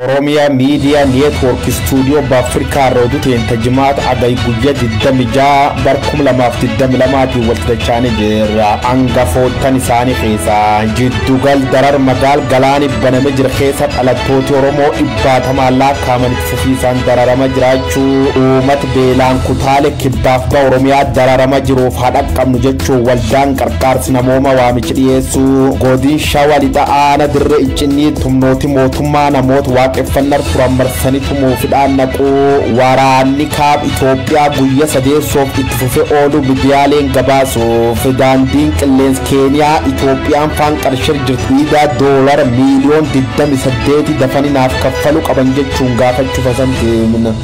Oromiyaa Miidiyaa Neetwoork Istuudiyoo Baafrikaa Rooduteen tajimaata aday guyyaa 26 bar 2022 walitti jirra. Hangafoottan isaanii keessaa jiddugal darar magaal galaani baname jira keessa dhalattooti Oromoo dhibbaatamaan lakkaa'aman itti fufiisaan dararama jiraachuu uummata beelaan kutaalee kibbaaf ba'a Oromiyaa dararama jiruuf haa dhaqqabnu jechuun waldaan qarqaarsi namooma waamichi dhiyeessuu godin Shawaa Lixa aana dirree iccinnii tumnooti mootummaa namoota waaqeffannaa turan marsanii tumuufidhaan naquu waraanni kaab Itoophiyaa guyyaa sadeessoof itti fufee ooluu miidiyaaleen gabaasuuf daandiin qilleensa Keeniyaa Itoophiyaan faan qarshir jirtu iidaa doolara miiliyoon 28 dafanii naaf kaffaluu qaban jechuun gaafachuuf asan deemna.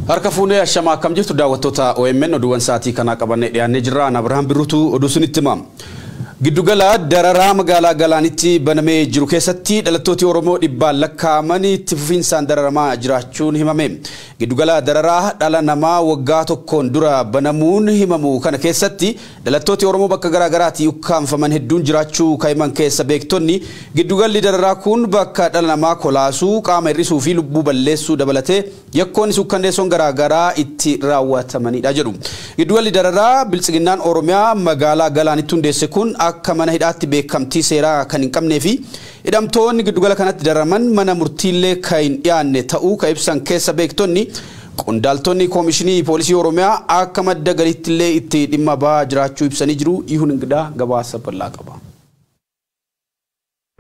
Harka fuunee ashamaa akkam jirtu daawwattoota OMN oduuwwan sa'aatii kanaa qabannee dhiyaannee jirra. Ana Abrahaam Birruutu oduu sunitti hima. Giddugala dararaa magaalaa Galaanitti banamee jiru keessatti dhalattooti Oromoo dhibbaan lakkaa'aman itti fufiinsaan dararamaa jiraachuun himame. Giddugala dararaa dhala namaa waggaa tokkoon dura banamuun himamu kana keessatti dhalattooti Oromoo bakka garaa garaatii ukkaamfaman hedduun jiraachuu kaa'iman keessa beektonni giddugalli dararaa kun bakka dhala namaa kolaasuu, qaama hir'isuu fi lubbuu balleessuu dabalatee yakkoon suukkanneessoon garaa garaa itti raawwatamanidha jedhu. Giddugalli dararaa biltsiginnaan Oromiyaa magaalaa Galaanitti hundeesse kun akka mana hidhaatti beekamtii seeraa kan hin qabnee fi hidhamtoonni giddugala kanatti dararaman mana murtiillee kan hin dhiyaanne ta'uu kan ibsan keessa beektonni qondaaltonni koomishinii poolisii Oromiyaa akka madda galiittillee itti dhimma bahaa jiraachuu ibsanii jiru. Ihuun Ingidaa gabaasa bal'aa qaba.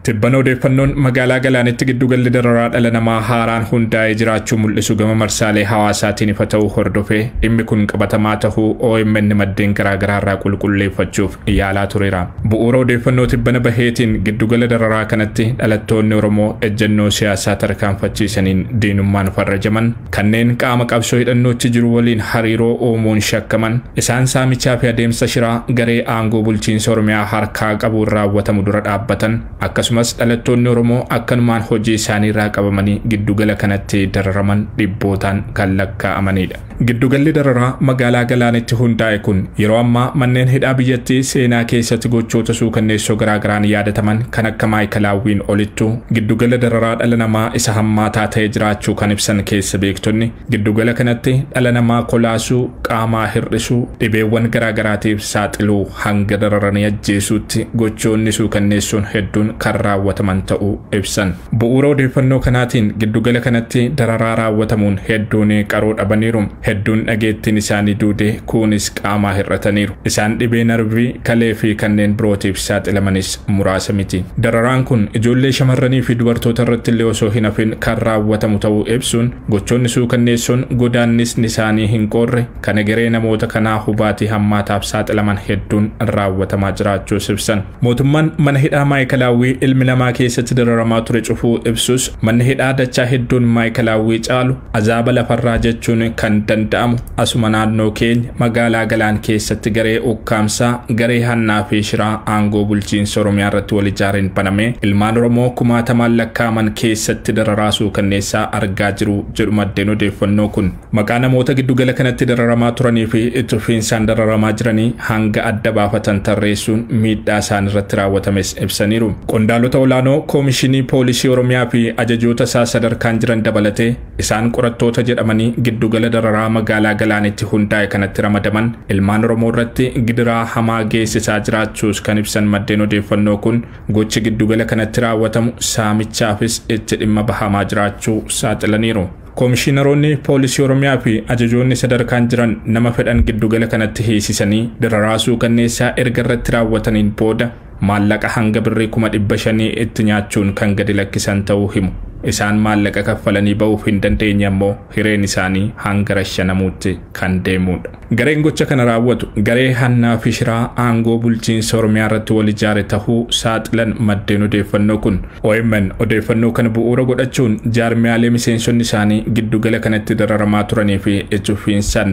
Tibbana odeeffannoon magaalaa Galaanitti giddugalli dararaa dhala namaa haaraan hundaa'ee jiraachuu mul'isu gama marsaalee hawaasaatiin ifa ta'uu hordofee dhimmi kun qabatamaa ta'uu OMN maddeen garaagaraa irraa qulqulleeffachuuf yaalaa tureera. Bu'uura odeeffannoo tibbana baheetiin giddugala dararaa kanatti dhalattoonni Oromoo ejjennoo siyaasaa tarkaanfachiisaniin diinummaan farrajaman, kanneen qaama qabsoo hidhannootti jiru waliin hariiroo uumuun shakkaman, isaan saamichaa fi adeemsa shiraa garee aangoo bulchiinsa Oromiyaa harkaa qabuun raawwatamu dura dhaabbatan, akkasumas dhalattoonni Oromoo akkanumaan hojii isaanii irraa qabamanii giddugala kanatti dararaman dhibbootaan kan lakkaa'amanidha. Giddugalli dararaa magaalaa Galaanitti hundaa'e kun yeroo ammaa manneen hidhaa biyyattii seenaa keessatti gochoota suukanneessoo garaagaraan yaadataman kan akka maayikalaawwiin olittu giddugala dararaa dhala namaa isa hammaataa ta'e jiraachuu kan ibsan keessa beektonni giddugala kanatti dhala namaa kolaasuu, qaamaa hir'isuu, dhibeewwan garaagaraatiif saaxiluu hanga dararanii ajjeesuutti gochoonni suukanneessoon hedduun kan raawwataman ta'uu ibsan. Bu'uura odeeffannoo kanaatiin giddugala kanatti dararaa raawwatamuun hedduun qaroo dhabaniiru. Hedduun dhageettiin isaanii duude, kuunis qaamaa hir'ataniiru. Isaan dhibee narvii, kalee fi kanneen birootiif saaxilamanis muraasa miti. Dararaan kun ijoollee shamarranii fi dubartoota irratti illee osoo hin hafin kan raawwatamu ta'uu ibsuun gochoonni suukanneessoon godaannisni isaanii hin qoorre kan egeree namoota kanaa hubaatii hammaataaf saaxilaman hedduun raawwatamaa jiraachuus ibsan. Mootummaan mana hidhaa maayikalaawwii ilmi namaa keessatti dararamaa ture cufuu ibsus manni hidhaa dachaa hedduun maayikalaawwii caalu azaaba lafarraa jechuun kan danda'amu asuma naannoo keenya magaalaa Galaan keessatti garee ukkaamsaa, garee hannaa fi shiraa aangoo bulchiinsa Oromiyaa irratti wal ijaareen banamee ilmaan Oromoo kumaatamaan lakkaa'aman keessatti dararaa suukanneessaa argaa jiru jedhu maddeen odeeffannoo kun. Maqaa namoota giddugala kanatti dararamaa turanii fi itti fufiinsaan dararamaa jiranii hanga adda baafatan tarreessuun miidhaa isaan irratti raawwatames ibsaniiru. Qondaalota olaanoo koomishinii poolisii Oromiyaa fi ajajoota isaa sadarkaan jiran dabalatee isaan qorattoota jedhamanii giddugala dararaa magaalaa Galaanitti hundaa'e kanatti ramadaman ilmaan Oromoo irratti gidiraa hamaa geessisaa jiraachuus kan ibsan maddeen odeeffannoo kun gochi giddugala kanatti raawwatamu saamichaafis itti dhimma bahamaa jiraachuu saaxilaniiru. Koomishiinaroonni poolisii Oromiyaa fi ajajoonni sadarkaan jiran nama fedhan giddugala kanatti hiisisanii dararaa suukanneessaa erga irratti raawwataniin booda maallaqa hanga birrii 500,000 itti nyaachuun kan gadi lakkisan ta'uu himu. Isaan maallaqa kaffalanii ba'uuf hin dandeenye ammoo hireen isaanii hanga rashanamuutti kan deemudha. Gareen gocha kana raawwatu garee hannaa fi shiraa aangoo bulchiinsa Oromiyaa irratti wal ijaare tahuu saaxilan maddeen odeeffannoo kun. OMN odeeffannoo kana bu'uura godhachuun jaarmiyaalee miseensonni isaanii giddugala kanatti dararamaa turanii fi itti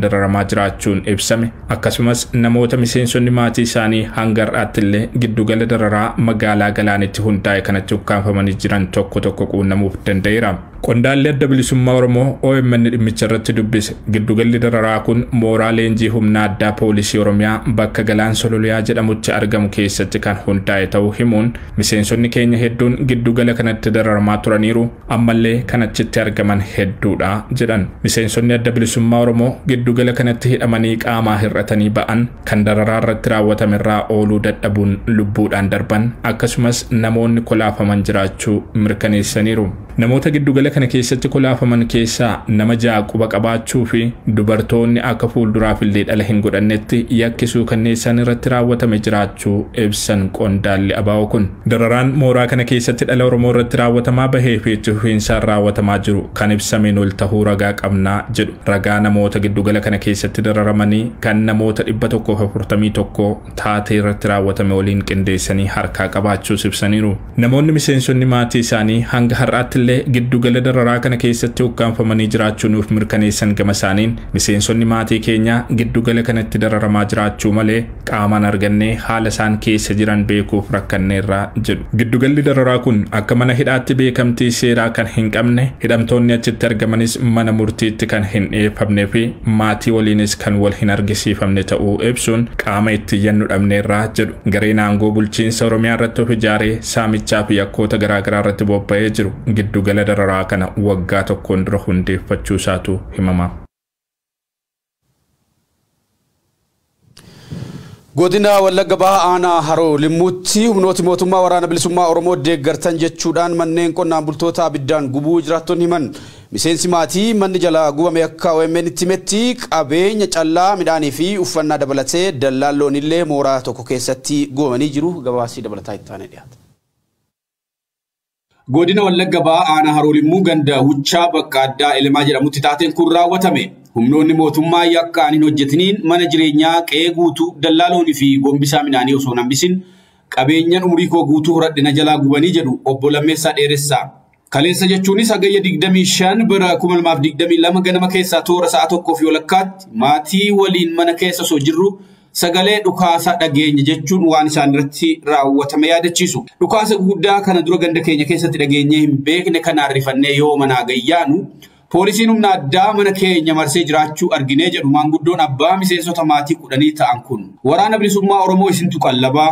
dararamaa jiraachuun ibsame, akkasumas namoota miseensonni maatii isaanii hanga har'aatti illee giddugala dararaa magaalaa Galaanitti hundaa'e kanatti ukkaanfamanii jiran tokko tokko quunnamuuf danda'eera. Qondaalli Adda Bilisummaa Oromoo OMN dhimmicha irratti dubbise giddugalli dararaa kun mooraa leenjii humna addaa poolisii Oromiyaa bakka Galaan Sololiyaa jedhamutti argamu keessatti kan hundaa'e ta'uu himuun miseensonni keenya hedduun giddugala kanatti dararamaa turaniiru, ammallee kan achitti argaman hedduudha jedhan. Miseensonni Adda Bilisummaa Oromoo giddugala kanatti hidhamanii qaamaa hir'atanii ba'an kan dararaa irratti raawwatame irraa ooluu dadhabuun lubbuudhaan darban, akkasumas namoonni kolaafaman jiraachuu mirkaneessaniiru. Namoota giddugala kana keessatti kolaafaman keessaa nama 6 quba qabaachuu fi dubartoonni akka fuulduraaf illee dhala hin godhannetti yakkisuu kanneen isaan irratti raawwatame jiraachuu ibsan qondaalli ABO kun. Dararaan mooraa kana keessatti dhala Oromoo irratti raawwatamaa bahee fi itti fufiinsaan raawwatamaa jiru kan ibsameen ol tahuu ragaa qabnaa jedhu. Ragaa namoota giddugala kana keessatti dararamanii kan namoota 141 taatee irratti raawwatame waliin qindeessanii harkaa qabaachuus ibsaniiru. Namoonni miseensonni maatii isaanii hanga har'aatti illee giddugala dararaa kana keessatti ukkaanfamanii jiraachuu nuuf mirkaneessan gama isaaniin miseensonni maatii keenyaa giddugala kanatti dararamaa jiraachuu malee qaamaan argannee haala isaan keessa jiran beekuuf rakkanneerraa jedhu. Giddugalli dararaa kun akka mana hidhaatti beekamtii seeraa kan hin qabne, hidhamtoonni achitti argamanis mana murtiitti kan hin dhiyeeffamnee fi maatii waliinis kan wal hin argisiifamne ta'uu ibsuun qaama itti iyyannu dhabneerraa jedhu. Gareen aangoo bulchiinsa Oromiyaa irratti of ijaaree saamichaa fi yakkoota garaagaraa irratti bobba'ee jiru giddugala dararaa kana waggaa tokkoon dura hundeeffachuu isaatu himama. Godina Wallagga Bahaa aanaa Haroo Limmuutti humnooti mootummaa waraana bilisummaa Oromoo deeggartan jechuudhaan manneen qonnaan bultoota abiddaan gubuu jiraattonni himan. Miseensi maatii manni jalaa gubame akka OMN itti himetti qabeenya callaa midhaanii fi uffannaa dabalatee dallaan loonillee mooraa tokko keessatti gubamanii jiru. Gabaasii dabalataa itti aanee dhiyaata. Godina Wallagga Bahaa aanaa Haroo Limmuu ganda Huccaa bakka addaa Elemaa jedhamutti taateen kun raawwatame. Humnoonni mootummaa yakkaan hin hojjetiniin mana jireenyaa qe'ee guutuu dallaa loonii fi gombisaa midhaanii osoo hin hambisin qabeenyaan umurii koo guutuu horadhe na jalaa gubanii jedhu obbo Lammeessaa Dheeressaa. Kaleessa jechuunis hagayya 25 bara 2022 ganama keessaa toora sa'a 1:30 maatii waliin mana keessa osoo jirru sagalee dhukaasaa dhageenya jechuun waan isaan irratti raawwatame yaadachiisu. Dhukaasa guddaa kana dura ganda keenya keessatti dhageenyee hin beekne kanaan rifannee yoo manaa gayyaanu poolisiin humna addaa mana keenya marsee jiraachuu arginee jedhu maanguddoon abbaa miseensota maatii 10 ta'an kun. Waraana bilisummaa Oromoo isintu qallabaa,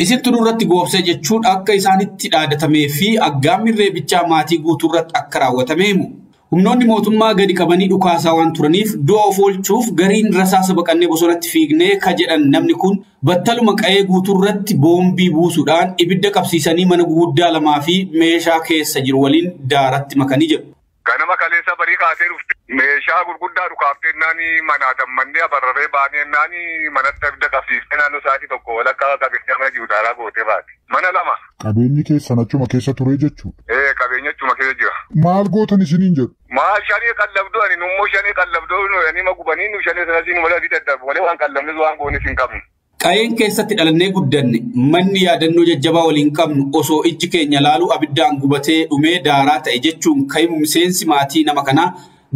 isintu nurratti goobsee jechuun akka isaanitti dhaadatamee fi aggaammi reebichaa maatii guutuurratti akka raawwatame himu. Humnoonni mootummaa gadi qabanii dhukaasaa waan turaniif du'a of oolchuuf gariin rasaasa baqannee bosonatti fiignee ka jedhan namni kun battaluma qa'ee guutuurratti boombii buusuudhaan ibidda qabsiisanii mana guguddaa 2 fi meeshaa keessa jiru waliin daaratti makanii jedhu. Ganama kaleessa barii kaasee dhufte meeshaa gurguddaa dhukaaftee naani manaa dammannee abarraree baanee naani manatti abidda qabsiistee naannoo sa'aatii 1 walakkaa qabeenya mana jiru daaraa gootee baate. Mana 2. Qabeenyi keessan achuma keessa ture jechuudha. Ee qabeenya achuma keessa jira. Maal gootan isiniin jedhu? Maal shanii qallabduu ani nummoo shanii qallabduu ani ma gubanii nu shanii sanasii nu malee daddarbu malee waan qallabnes waan goones hin qabnu. Qa'een keessatti dhalannee guddanne manni yaadannoo jajjabaa waliin qabnu osoo ijji keenya laaluu abiddaan gubatee dhumee daaraa ta'e jechuun ka'imu miseensi maatii nama kanaa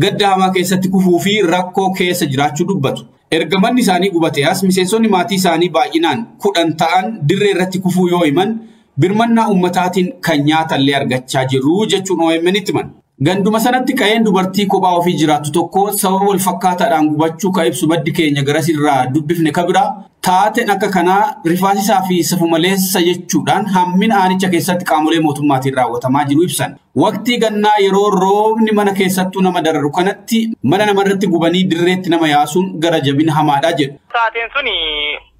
gadda hamaa keessatti kufuu fi rakkoo keessa jiraachuu dubbatu. Erga manni isaanii gubate as miseensonni maatii isaanii baay'inaan 10 ta'an dirree irratti kufuu yoo himan birmannaa uummataatiin kan nyaatallee argachaa jiru jechuun OMN itti himan. Ganduma sanatti qa'een dubartii kophaa ofii jiraattu tokko sababa wal fakkaataadhaan gubachuu ka ibsu maddi keenya garasirraa dubbifne kabira taateen akka kanaa rifaasisaa fi safumaleessa jechuudhaan hammina aanicha keessatti qaamolee mootummaatiin raawwatamaa jiru ibsan. Waqtii gannaa yeroo roobni mana keessattuu nama dararu kanatti mana namarratti gubanii dirreetti nama yaasuun gara jabina hamaadha jedhu. Taateen suni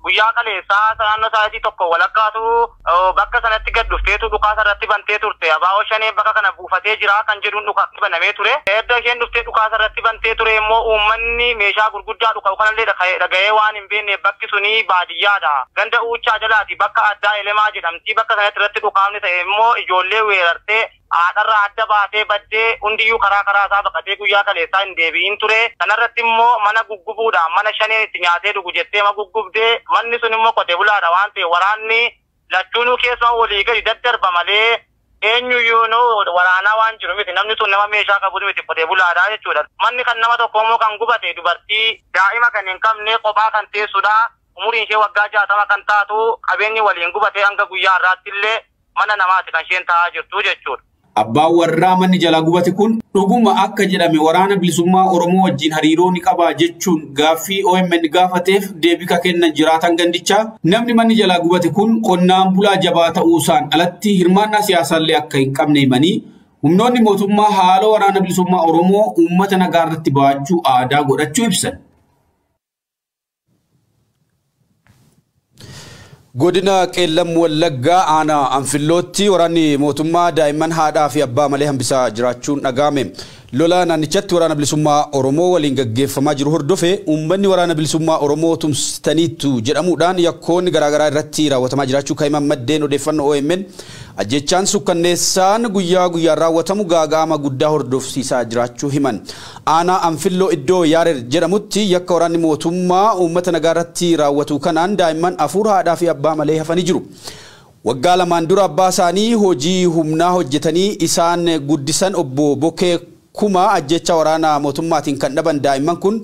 guyyaa kaleessaa naannoo sa'aatii 1:15 bakka sanatti gad dhufteetu dhukaasa irratti bantee turte. Abaa'oo shanee bakka kana buufatee jira kan jedhuun dhukaasni banamee ture. Edda isheen dhuftee dhukaasa irratti bantee ture immoo uummanni meeshaa gurguddaa dhuka'u kanallee dhaga'ee waan hin beekne bakki suni baadiyyaadha. Ganda Uuccaa jalaati bakka addaa Elemaa jedhamti. Bakka sanatti irratti dhukaafni ta'e immoo ijoollee weerartee Haadharraa adda baatee baddee hundiyyuu karaa karaa isaa baqatee guyyaa kaleessaa hin deebi'in ture. Kanarratti immoo mana guggubuudhaan mana shaneen itti nyaatee dhugu jettee ma guggubdee manni sun immoo qote bulaadha waan ta'e waraanni lachuunuu keessumaa walii gadi daddarba malee eenyuyyuu waraanaa waan jiru miti namni sun nama meeshaa qabu miti qotee bulaadha jechuudha. Manni kan nama tokko immoo kan gubate dubartii daa'ima kan hin qabne kophaa kan teessudha. Umuriin ishee waggaa 60 kan taatu qabeenyi waliin gubate hanga guyyaa har'aatti illee mana namaati kan isheen taa'aa jirtu jechuudha. Abbaan warraa manni jalaa gubate kun dhuguma akka jedhame waraana bilisummaa Oromoo wajjin hariiroo ni qaba jechuun gaaffii OMN gaafateef deebii ka kennan jiraatan gandichaa namni manni jalaa gubate kun qonnaan bulaa jabaa ta'uusaan alatti hirmaannaa siyaasaallee akka hin qabne himanii humnoonni mootummaa haala waraana bilisummaa Oromoo uummata nagaa irratti baachuu aadaa godhachuu ibsan. Godina Qeellam Wallaggaa aanaa Anfillootti waraanni mootummaa daa'imman haadhaa fi abbaa malee hambisaa jiraachuun dhaga'ame. Lola naannichatti waraana bilisummaa Oromoo waliin gaggeeffamaa jiru hordofee uummanni waraana bilisummaa Oromoo tumsitaniitu jedhamuudhaan yakkoonni garaagaraa irratti raawwatamaa jiraachuu kan himan maddeen odeeffannoo OMN ajjechaan sukkanneessaan guyyaa guyyaan raawwatamu gaaga'ama guddaa hordofsiisaa jiraachuu himan. Aanaa Anfilloo iddoo Yaarer jedhamutti yakka waraanni mootummaa uummata nagaa irratti raawwatu kanaan daa'imman 4 haadhaa fi abbaa malee hafanii jiru. Waggaa lamaan dura abbaa isaanii hojii humnaa hojjetanii isaan guddisan obbo Bokee Kuma ajjecha waraana mootummaatiin kan dhaban daa'imman kun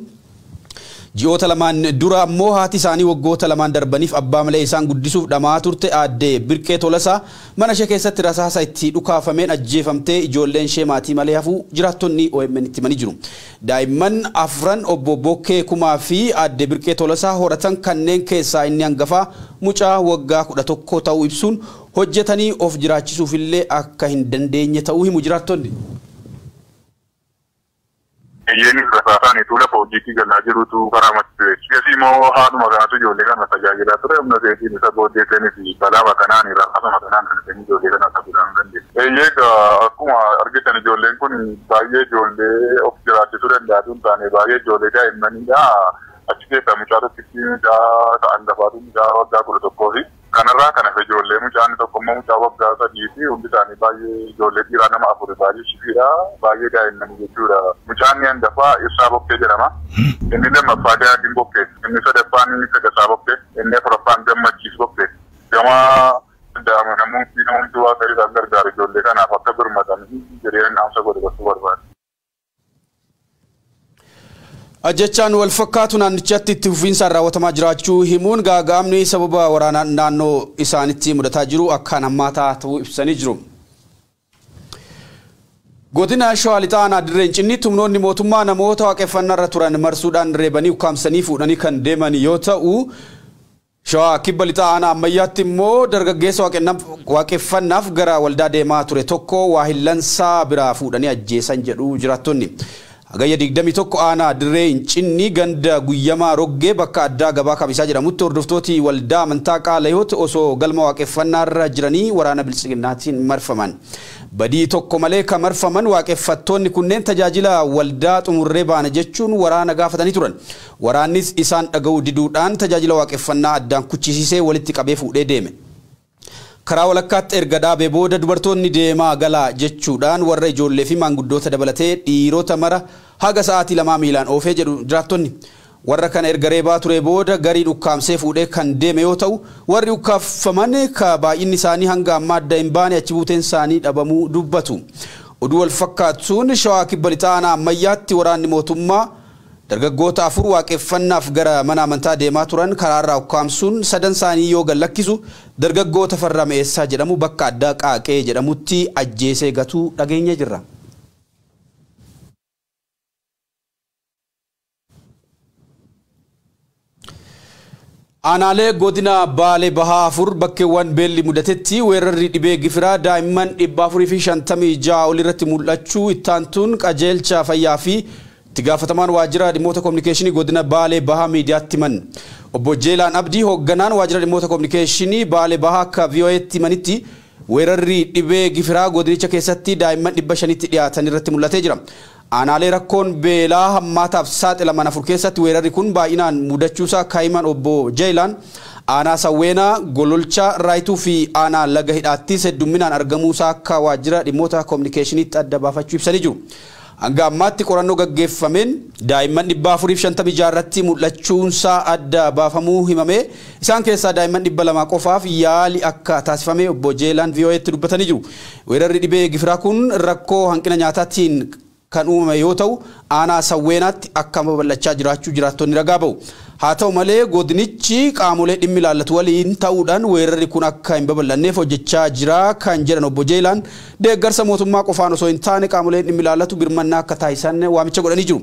ji'oota lamaan dura ammoo haati isaanii waggoota lamaan darbaniif abbaa malee isaan guddisuuf dhamaa turte aadde Birqee Tolasaa mana ishee keessatti rasaasa itti dhukaafameen ajjeefamtee ijoolleen ishee maatii malee hafuu jiraattonni OMN itti himanii jiru. Daa'imman afran obbo Bokee Kumaa fi aadde Birqee Tolasaa horatan kanneen keessaa inni hangafaa mucaa waggaa 11 ta'uu ibsuun hojjetanii of jiraachisuuf illee akka hin dandeenye ta'uu himu jiraattonni. Eeyyeen rasaasaan ituu lafa hojiitti galaa jirutu karaa matti ture. Immoo haadhuma kanatu ijoollee kana tajaajilaa ture. Humna seetiin isa booddee seenis balaa kanaan rasaasuma kanaan kan isheen ijoollee kana ta'uu dandeesse. Eeyyee akkuma argitan ijoolleen kun baay'ee ijoollee of jiraachisuu danda'atu hin taane baay'ee ijoollee daa'immaniidha. Achi keessaa mucaa tokkitti mucaa ta'an gafaatu mucaa waggaa 11 fi kanarraa kan hafe ijoollee mucaan tokko immoo mucaa waggaa 3 fi hundi isaanii baay'ee ijoollee dhiiraa nama 4 baay'ee shifiidha baay'ee daa'immanii jechuudha. Mucaan hangafaa Ibsaa Bokkee jedhama. Inni lammaffaa Daadhiin Bokkee, inni sadaffaan inni Sagasaa Bokkee, inni afuraffaan Gammachiis Bokkee. Gama namoonni namoonni waaqa isaan gargaaru ijoollee kanaaf akka birmatan jedhee dhaamsa godhe gochuu barbaada. Ajjechaan wal fakkaatu naannichatti itti fufiinsaan raawwatamaa jiraachuu himuun gaaga'amni sababa waraanaa naannoo isaanitti mudataa jiru akkaan hammaataa ta'uu ibsanii jiru. Godina Shawaa Lixaa aanaa Dirree Incinniitti humnoonni mootummaa namoota waaqeffannaa irra turan marsuudhaan reebanii ukkaamsanii fuudhanii kan deeman yoo ta'u, Shawaa Kibba Lixaa aanaa Ammayyaatti immoo dargaggeessa waaqeffannaaf gara waldaa deemaa ture tokko waahillansaa biraa fuudhanii ajjeesan jedhu jiraattonni. Hagayya 21 aanaa Dirree Incinni ganda Guyyamaa Roggee bakka addaa gabaa Kamisaa jedhamutti hordoftooti waldaa amantaa Qaalayoot osoo galma waaqeffannaa irra jiranii waraana bilchiginnaatiin marfaman. Badii tokko malee kan marfaman waaqeffattoonni kunneen tajaajila waldaa xumurree baana jechuun waraana gaafatanii turan. Waraannis isaan dhaga'uu diduudhaan tajaajila waaqeffannaa addaan kuchisiisee walitti qabee fuudhee deeme. Karaa walakkaatti erga dhaabee booda dubartoonni deemaa galaa jechuudhaan warra ijoollee fi maanguddoota dabalatee dhiirota mara haga sa'aatii 2 miilaan oofee jedhu jiraattonni. Warra kana erga reebaa ture booda garii ukkaamsee fuudhee kan deeme yoo ta'u warri ukkaamfaman ka baay'inni isaanii hanga ammaa adda hin baane achi buuteen isaanii dhabamuu dubbatu. Oduu wal fakkaatuun Shawaa Kibba Lixaa aanaa Ammayyaatti waraanni mootummaa dargaggoota 4 waaqeffannaaf gara mana amantaa deemaa turan karaarraa ukkaamsuun sadan isaanii yoo gallakkisu dargaggoota Farra Meessaa jedhamu bakka addaa Qaaqee jedhamutti ajjeesee gatuu dhageenya jirra. Aanaalee godina Baalee Bahaa 4 bakkeewwan beelli mudatetti weerarri dhibee gifiraa daa'imman 456 olirratti mul'achuu ittaantuun qajeelcha fayyaa fi itti gaafatamaan waajjira dhimmoota kominikeeshinii godina Baalee Bahaa miidiyaatti himan. Obbo Jeelaan Abdii hoogganaan waajjira dhimmoota kominikeeshinii Baalee Bahaa akka VOA'tti himanitti weerarri dhibee gifiraa godinicha keessatti daa'imman 500tti dhiyaatan irratti mul'atee jira. Aanaalee rakkoon beelaa hammaataaf saaxilaman 4 keessatti weerarri kun baay'inaan mudachuusaa kaa'iman obbo Jeelaan Aanaa Sawweenaa, Gololchaa, Raayituu fi aanaa Laga Hidhaattis heddumminaan argamuusaa akka waajjira dhimmoota koominikeeshiniitti adda baafachuu ibsanii jiru. Hanga ammaatti qorannoo gaggeeffameen daa'imman 456 irratti mul'achuunsaa adda baafamuu himame. Isaan keessaa daa'imman 200 qofaaf yaali akka taasifame obbo Jeelaan VOA'tti dubbatanii jiru. Weerarri dhibee gifiraa kun rakkoo hanqina nyaataatiin kan uumame yoo ta'u aanaa Sawweenaatti akka babal'achaa jiraachuu jiraattonni ragaa ba'u. Haa ta'u malee godinichi qaamolee dhimmi ilaallatu waliin ta'uudhaan weerarri kun akka hin babal'anneef hojjechaa jira kan jedhan obbo Jeelaan deeggarsa mootummaa qofaan osoo hin taane qaamoleen dhimmi ilaallatu birmannaa akka taasisan waamicha godhanii jiru.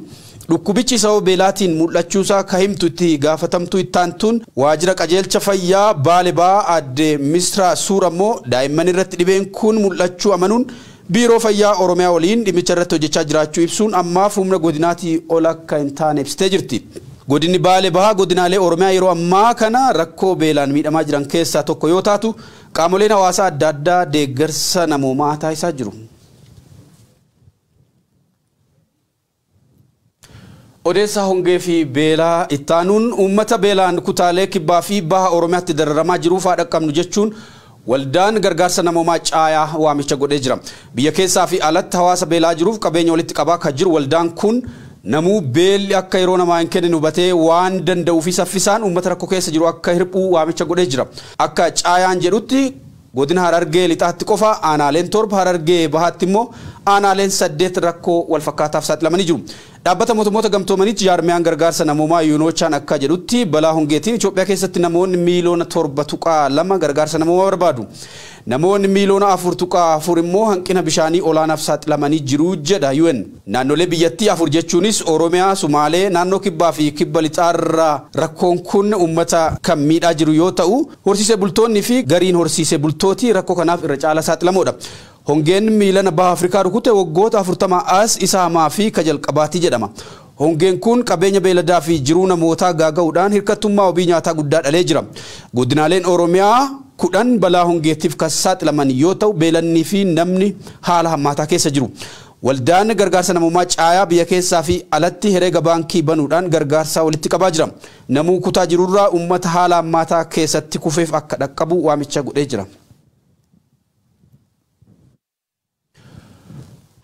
Dhukkubichi sababa beelaatiin mul'achuusaa ka himtu itti gaafatamtuu ittaantuun waajjira qajeelcha fayyaa Baalee Bahaa aadde Misraa Suur ammoo daa'imman irratti dhibeen kun mul'achuu amanuun Biiroo Fayyaa Oromiyaa waliin dhimmicha irratti hojjechaa jiraachuu ibsuun ammaaf humna godinaatii ol akka hin taane ibsitee jirti. Godinni Baalee Bahaa godinaalee Oromiyaa yeroo ammaa kana rakkoo beelaan miidhamaa jiran keessaa tokko yoo taatu qaamoleen hawaasaa adda addaa deeggarsa namoomaa taasisaa jiru. Odeessa hongee fi beelaa ittaanuun uummata beelaan kutaalee kibbaa fi baha Oromiyaatti dararamaa jiruuf haa dhaqqabnu jechuun waldaan gargaarsa namoomaa caayaa waamicha godhee jira. Biyya keessaa fi alatti hawaasa beelaa jiruuf qabeenya walitti qabaa kan jiru waldaan kun namuu beelli akka yeroo namaa hin kennine hubatee waan danda'uu fi saffisaan uummata rakkoo keessa jiru akka hirphuu waamicha godhee jira. Akka caayaan jedhutti godina Harargee lixaatti qofa aanaaleen 7 Harargee bahaatti immoo aanaaleen 8 rakkoo wal fakkaataaf saaxilamanii jiru. Dhaabbata mootummoota gamtoomaniitti jaarmiyaan gargaarsa namoomaa Yuunoochaan akka jedhutti balaa hongeetiin Itoophiyaa keessatti namoonni miiliyoona 7.2 gargaarsa namoomaa barbaadu. Namoonni miiliyoona 4.4 immoo hanqina bishaanii olaanaaf saaxilamanii jiru jedha UN. Naannolee biyyattii 4 jechuunis Oromiyaa, Sumaalee, naannoo kibbaa fi kibba lixaarraa rakkoon kun uummata kan miidhaa jiru yoo ta'u horsiisee bultoonni fi gariin horsiisee bultooti rakkoo kanaaf irra caala saaxilamoodha. Hongeen miilana baha Afrikaa rukute waggoota 40 as isa hamaa fi ka jalqabaati jedhama. Hongeen kun qabeenya beeladaa fi jiruu namootaa gaaga'uudhaan hirkattummaa wabii nyaataa guddaa dhalee jira. Godinaaleen Oromiyaa 10 balaa hongeetiif kan saaxilaman yoo ta'u beelannii fi namni haala hammaataa keessa jiru. Waldaan gargaarsa namoomaa caayaa biyya keessaa fi alatti herreega baankii banuudhaan gargaarsa walitti qabaa jira. Namuu kutaa jirurraa uummata haala hammaataa keessatti kufeef akka dhaqqabu waamicha godhee jira.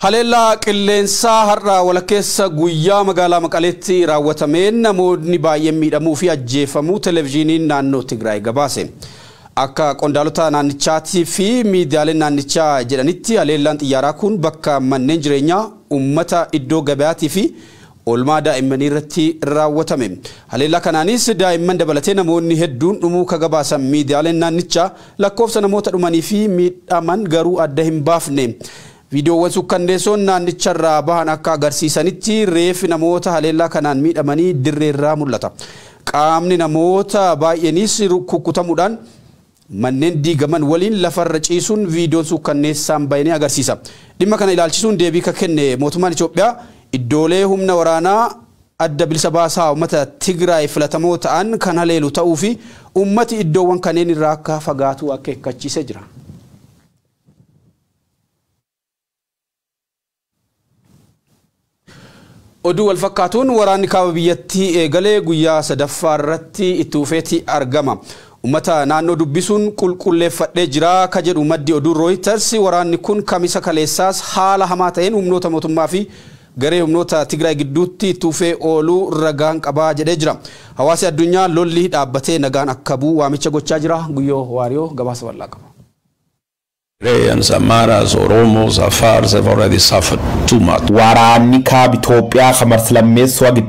Haleellaa qilleensaa har'a walakkeessa guyyaa magaalaa Maqaleetti raawwatameen namoonni baay'een miidhamuu fi ajjeefamuu televezyiiniin naannoo Tigraay gabaase. Akka qondaalota naannichaatii fi miidiyaaleen naannichaa jedhanitti haleellaan xiyyaaraa kun bakka manneen jireenyaa uummata iddoo gabayaatii fi oolmaa daa'immanii irratti raawwatame. Haleellaa kanaanis daa'imman dabalatee namoonni hedduun dhumuu ka gabaasan miidiyaaleen naannichaa lakkoofsa namoota dhumanii fi miidhaman garuu adda hin baafne. Viidiyoowwan sukkanneessoon naannicharraa bahan akka agarsiisanitti reeffi namoota haleellaa kanaan miidhamanii dirreerraa mul'ata. Qaamni namoota baay'eenis kukkutamuudhaan manneen diigaman waliin lafarra ciisuun viidiyoon sukkanneessaan bahee agarsiisa. Dhimma kana ilaalchisuun deebii kan kenne mootummaan Itoophiyaa iddoolee humna waraanaa adda bilisa baasaa uummata Tigraay filatamoo ta'an kan haleelu ta'uu fi uummati iddoowwan kanneen irraa akka fagaatu akeekkachiisee jira. Oduu wal fakkaatuun waraanni kaaba biyyattii eegalee guyyaa sadaffaa irratti itti fufeeti argama. Uummata naannoo dubbisuun qulqulleeffadhee jira ka jedhu maddi oduu Reuters waraanni kun kamisa kaleessaas haala hamaa ta'een humnoota mootummaa fi garee humnoota Tigraay gidduutti itti fufee ooluu ragaan qabaa jedhee jira. Hawaasi addunyaa lolli dhaabbatee nagaan akka bu'u waamicha gochaa jira. Guyyoo Waariyoo gabaasa bal'aa qaba. Tigrayans, Amaras, Oromos, Afars have already suffered too much. Waraanni kaaba Itoophiyaa kamarsa lammeessoo hagi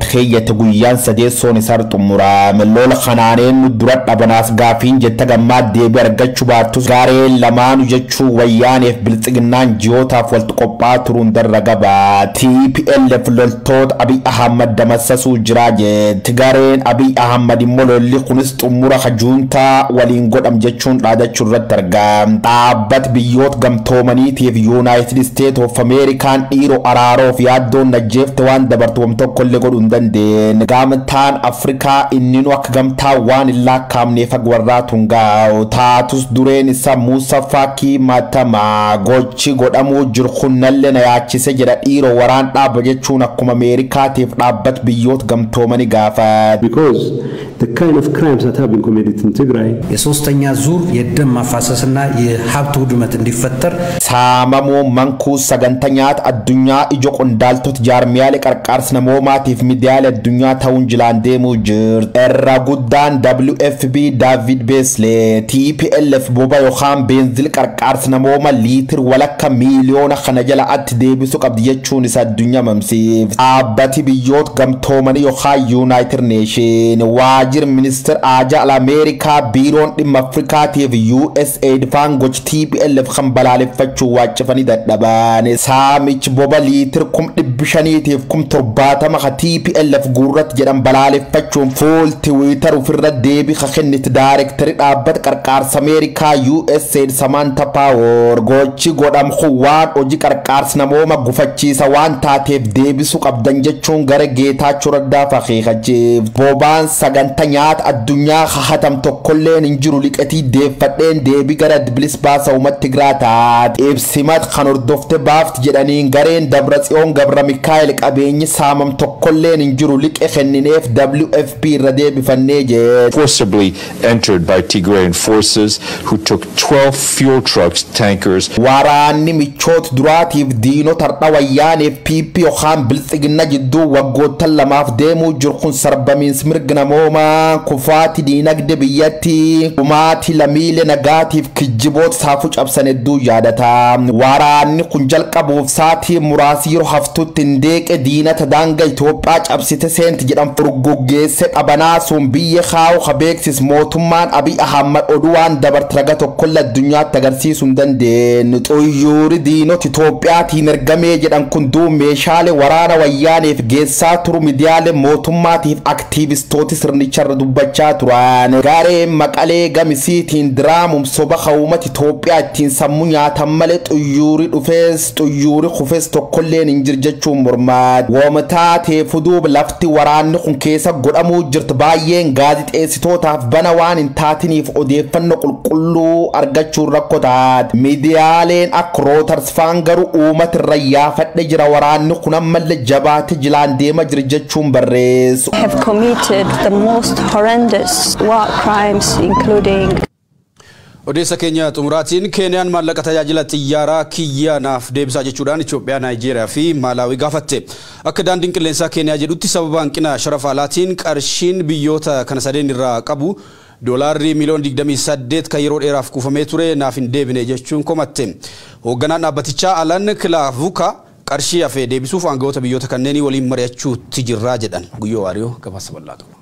guyyaan sadeessoon isaa xumurame lola kanaaneen dura dhabanaas gaafiin jetta gammaa deebii argachuu baattus gareen lamaanu jechuu wayyaaneef bilxiginnaan ji'ootaaf walitti qophaa'aa turuun darra gabaa. TPLF loltoota Abiy Ahmad damassasuu jira jetti. Gareen Abiy Ahmad immoo lolli kunis xumura juuntaa waliin godham jechuun dhaadachuu irratti argama. Dhaabbati Biyyoota Gamtoomaniitiif United States of Amerikaan dhiiroo araaroof yaaddoon najjeefte waan dabartu wam tokkollee godhuu hin dandeenye. Gamtaan Afrikaa inninu akka gamtaa waan hin lakkaa'amneef akka warraa tungaa'u. Taatus dureen isaa Muusaa Faakii Matamaa gochi godhamuu jiru kunnallee na yaachise jedha dhiiroo waraan dhaabba jechuun akkuma Ameerikaatiif dhaabbata biyyoota gamtoomanii gaafate. Because the kind of crimes that have been committed in Tigray የሶስተኛ ዙር የደም ማፋሰስና የሀብት ውድመት እንዲፈጠር saamamuu mankuu sagantaa nyaata addunyaa ija qondaaltota jaarmiyaalee qarqaarsa namoomaatiif miidiyaalee addunyaa ta'uun jilaan deemuu jirti. Irra guddaan WFP David Beasley TPLF boba yookaan beenzil qarqaarsa namooma liitir walakka miiliyoona kana jala atti deebisuu qabdi jechuun isa addunyaa mamsiif. Dhaabbati biyyoota gamtoomanii yookaan United Nation waajjir ministeera haajaa ala Ameerikaa biiroon dhimma Afrikaatiif USAID faan gochi TPLF kan balaaleffachuu waachifanii dadhaban. Saamichi boba liitir 570,000 ka TPLF guurratti jedhan balaaleffachuun fuul Tiwiitar ofirra deebii ka kennite daayireektarii dhaabbata qarqaarsa Ameerikaa USAID Samantha Power gochi godhamu kun waan hojii qarqaarsa namooma gufachiisa waan taateef deebisuu qabdan jechuun gara Geetaachoo Raddaaf akeekachiif. Bobaan sagantaa nyaata addunyaa hahatam tokkolleen hin jiru liqatii deeffadheen deebii gara Bilisa Baasa Uummata Tigiraa taate. Ibsimat kan hordofte baafti jedhaniin gareen Dabratsiyoon Gabra Mikaa'el qabeenyi saamam tokkolleen hin jiru liqe kennineef WFP irra deebifannee jedhe. Forcibly entered by Tigrayan forces who took 12 fuel trucks, tankers. Waraanni michoota duraatiif diinota har'a wayyaaneef PP yookaan bilxiginna jidduu waggoottan lamaaf deemuu jiru kun sarbamiinsi mirga namoomaa kufaati diinagdee biyyatti dhumaatii lammiilee nagaatiif kijjiboota saafuu cabsan hedduu yaadata. Waraanni kun jalqabuuf saatii muraasii yeroo haftutti hin deeqe diinata daangaa Itoophiyaa cabsite seenti jedhan furguggeesse dhabanaa sun biyya kaa'u ka beeksis mootummaan Abiy Ahmad oduu waan dabarte raga tokkolle addunyaatti agarsiisuu hin dandeenye. Xuyyuuri diinota Itoophiyaatiin ergamee jedhan kun duub meeshaalee waraana wayyaaneef geessaa turu miidiyaalee mootummaatiif aktiivistooti sirnicharra dubbachaa turan. Gareen Maqalee gamisiitiin diraamuun soba uummata Itoophiyaa ittiin sammuu nyaatan malee xuyyuuri dhufees xuyyuuri kufees tokkolleen hin jiru jechuun mormaa. Woomtaa teefu duuba lafti waraanni kun keessa godhamuu jirtu baay'een gaazixeessitootaaf bana waan hin taatiniif odeeffannoo qulqulluu argachuun rakkoo taate. Miidiyaaleen akka Reuters faan garuu uummata irra yaafadhe jira waraanni kun ammallee jabaate jilaan deema jira jechuun barreessu. Have committed the most horrendous war crimes including Odeessa keenya xumuraatiin Keeniyaan maallaqa tajaajila xiyyaaraa kiyya naaf deebisaa jechuudhaan Itoophiyaa, Naayijeeriyaa fi Maalaawii gaafatte. Akka daandiin qilleensaa Keeniyaa jedhutti sababa hanqina sharafa alaatiin qarshiin biyyoota kana sadeen irraa qabu doolaarri miiliyoona 28 kan yeroo dheeraaf kuufamee ture naaf hin deebine jechuun komatte. Hoogganaan dhaabbatichaa Alan Kilaavuka qarshii hafee deebisuuf aangawoota biyyoota kanneenii waliin mari'achuutti jirraa jedhan. Guyyoo Waariyoo gabaasa bal'aa qabu.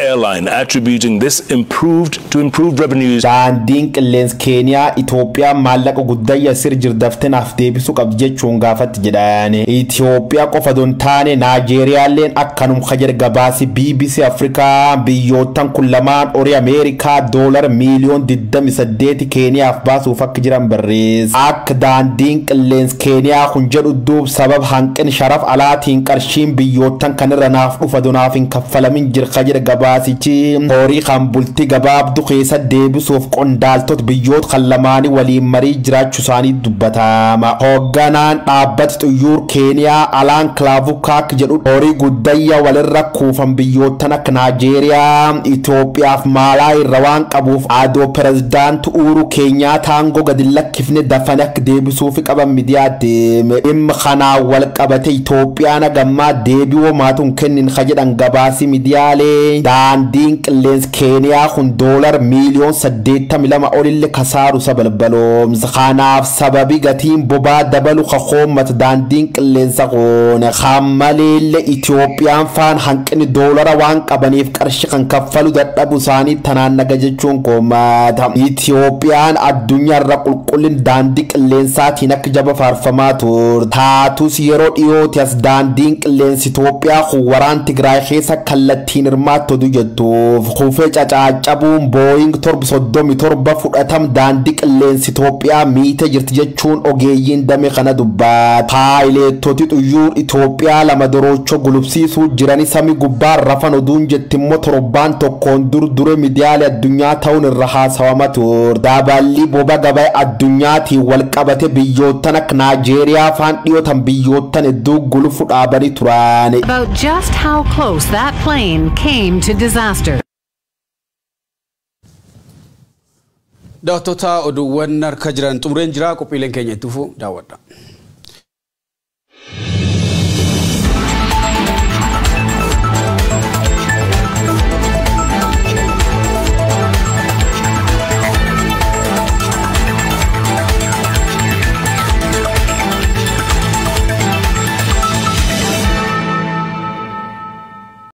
Airline attributing this improved to improved revenues. Daandiin qilleensa Keeniyaa Itoophiyaa maallaqa guddayya sir jirdafte naaf deebisuu qabdi jechuun gaafatti jedhan. Itoophiyaa qofa don taane Naajeeriyaalleen akkanum kajer gabaasi BBC Afrikaa biyyoottan kun lamaan horii Ameerikaa doolar miiliyoon 28 Keeniyaaf baasuuf akka jiran barreessa. Akka daandiin qilleensa Keeniyaa kun jedhu duub sabab hanqin sharaf alaatiin qarshiin biyyoottan kanirra naaf dhufa donaaf hin kaffalamin jir kajer gabaasichi horii kan bultii gabaabduu keessa deebisuuf qondaaltota biyyoota kan lamaanii waliin marii jiraachuu isaanii dubbatama. Hoogganaan dhaabbata xuyyuur Keeniyaa Alaan Kilaavukaak jedhu horii guddayya walirra kuufan biyyoottan akka Naajeeriyaa, Itoophiyaaf Maalaa irra waan qabuuf adoo pirezidaanti Uhuru Keenyaataa aangoo gadi lakkifne dafanii akka deebisuuf qaban miidiyaatti. Dhimma kanaan wal qabate Itoophiyaan hagammaa deebii homaatu hin kennin ka jedhan gabaasi miidiyaalee. Daandiin qilleensa Keeniyaa kun doolar miiliyoon 82 olillee kasaaru sabalbaloomsa. Kanaaf sababi gatiin bobaa dabalu ka hoommatu daandiin qilleensa kun. Kan maleellee Itoophiyaan faan hanqinni doolara waan qabaniif qarshii kan kaffalu dadhabu isaanii tanaan naga jechuun koomata. Itoophiyaan addunyaarra qulqullin daandii qilleensaatiin akka jaba faarfamaa turte. Taatus yeroo dhiyooti as daandiin qilleensa Itoophiyaa kun waraan Tigraay keessa kallattiin hirmaattu oduu jettuuf kufee cacaacabuun Booying 737 fudhatam daandii qilleensi Itoophiyaa miite jirti jechuun ogeeyyiin dame kana dubbaata. Paayileettoti xuyyuur Itoophiyaa lama doroochoo gulubsiisuu jirani samii gubbaan rafan oduun jettimmoo torbaan tokkoon dur dure miidiyaalee addunyaa ta'uun irra haasawama ture. Daballi boba gabaa addunyaatiin wal qabate biyyoottan akka Naajeeriyaa faan dhiyootan biyyoottan hedduu gulufu dhaabanii turan. About just how close that plane came to disaster. Daawwattoota, oduuwwan harka jiran xumureen jira. Qophiileen keenya itti fufuu daawwadha.